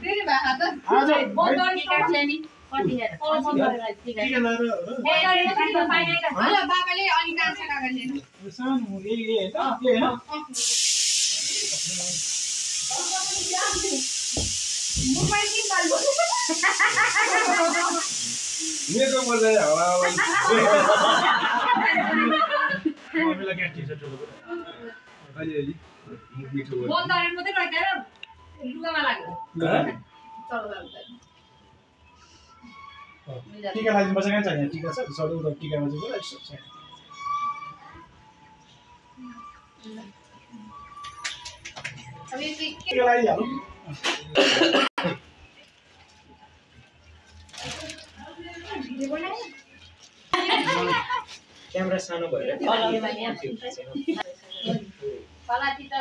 फेरि भाका त आज बन्दर काट्छ नि कतिखेर हेलो बाबाले अनि कान्छ काकाले सानो हैन मोबाइल किन बाल्बो मेरो मजा हावा हामीलाई के टी-शर्ट अलि अलि मिठो बन्दर मात्रै काटेर लुगामा लाग्यो टीका लागि बसेको छ यहाँ टीका छ सबै उता टीकामा चाहिँ बोला यसो छ अब यो के टीका लागि हालौ क्यामेरा सानो भएर पलाती त